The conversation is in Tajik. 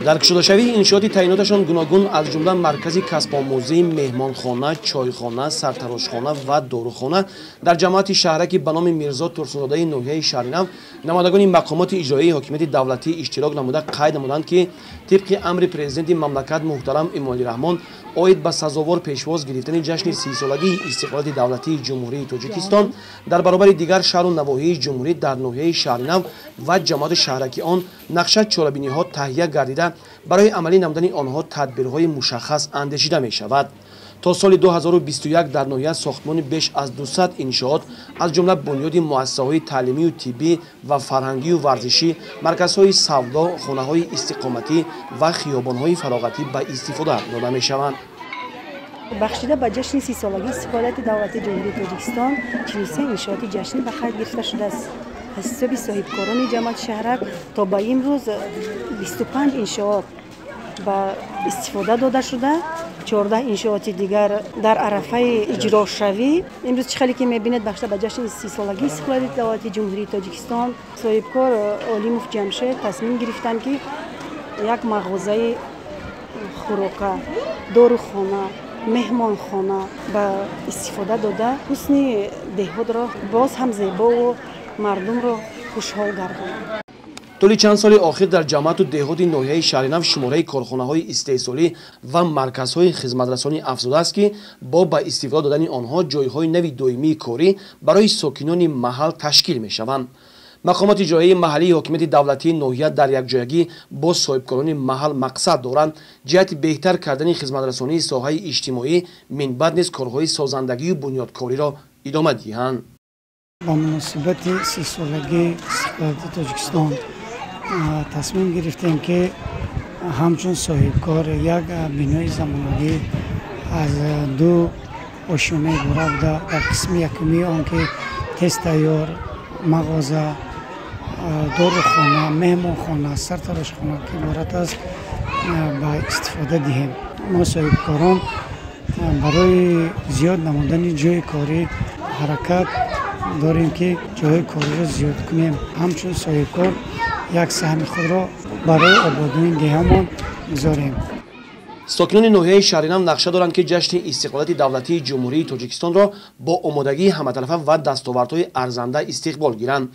Дар кушодашавии иншооти таъиноташон гуногун, аз ҷумла маркази касбомӯзӣ, меҳмонхона, чойхона, сартарошхона ва дорухона дар ҷамоати шаҳраки ба номи Мирзо Турсунзодаи ноҳияи Шаҳринав намояндагони мақомоти иҷроияи ҳокимияти давлатӣ иштирок намуда қайд намуданд, ки тибқи амри президенти мамлакат муҳтарам Эмомалӣ Раҳмон оид ба сазовор пешвоз гирифтани ҷашни 30-солагии истиқлолияти давлатии Ҷумҳурии Тоҷикистон дар баробари дигар шаҳру навоҳии ҷумҳурӣ дар ноҳияи Шаҳринав ва ҷамоати шаҳраки он нақша чорабиниҳо таҳия гардида барои амалӣ намудани онҳо тадбирҳои мушаххас андешида мешавад. То соли 2021 дар ноҳия сохтмони беш аз 200 иншоот, аз ҷумла бунёди муассисаҳои таълимию тиббӣ ва фарҳангию варзишӣ, марказҳои савдо, хонаҳои истиқоматӣ ва хиёбонҳои фароғатӣ ба истифода дода мешаванд. Бахшида ба ҷашни 30-солагии истиқлолияти давлатии Ҷумҳурии Тоҷикистон 43 иншооти ҷашнӣ ба қайд гирифта шудааст. Аз ҳисоби соҳибкорони ҷамоати шаҳрак то ба имрӯз 25 иншоот ба истифода дода шуда, 14 иншооти дигар дар арафаи иҷрошавӣ. Имрӯз чӣ хеле ки мебинед, бахшида ба ҷашни 30-солагии истиқлолияти давлатии Ҷумҳурии Тоҷикистон соҳибкор Олимов Ҷамшед тасмим гирифтанд, ки як мағозаи хӯрока, дорухона, меҳмонхона ба истифода дода, ҳусни деҳотро боз ҳам зебову мардумро хушҳол гардонад. Тӯли чанд соли охир дар ҷамоату деҳоти ноҳияи Шаҳринав шумораи корхонаҳои истеҳсолӣ ва марказҳои хизматрасонӣ афзудааст, ки бо ба истифода додани онҳо ҷойҳои нави доимии корӣ барои сокинони маҳал ташкил мешаванд. Мақомоти иҷроияи маҳаллии ҳокимияти давлатии ноҳия дар якҷоягӣ бо соҳибкорони маҳал мақсад доранд ҷиҳати беҳтар кардани хизматрасонии соҳаи иҷтимоӣ минбаъд низ корҳои созандагию бунёдкориро идома диҳанд. Ба муносибати 30-солагии истиқлолияти Тоҷикистон тасмим гирифтем, ки ҳамчун соҳибкор як бинои замонавӣ аз ду ошёна иборат буда, дар қисми якумии он ки тез тайёр, мағоза, дорухона, меҳмонхона, сартарошхона ки иборат аст, ба истифода диҳем. Мо соҳибкорон барои зиёд намудани ҷойи корӣ ҳаракат дорем, ки ҷойҳои кориро зиёд кунем. Ҳамчун соҳибкор як саҳми худро барои ободонии деҳамон гузорем. Сокинони ноҳияи Шаҳринав нақша доранд, ки ҷашни истиқлолияти давлатии Ҷумҳурии Тоҷикистонро бо омодагии ҳаматарафа ва дастовардҳои арзанда истиқбол гиранд.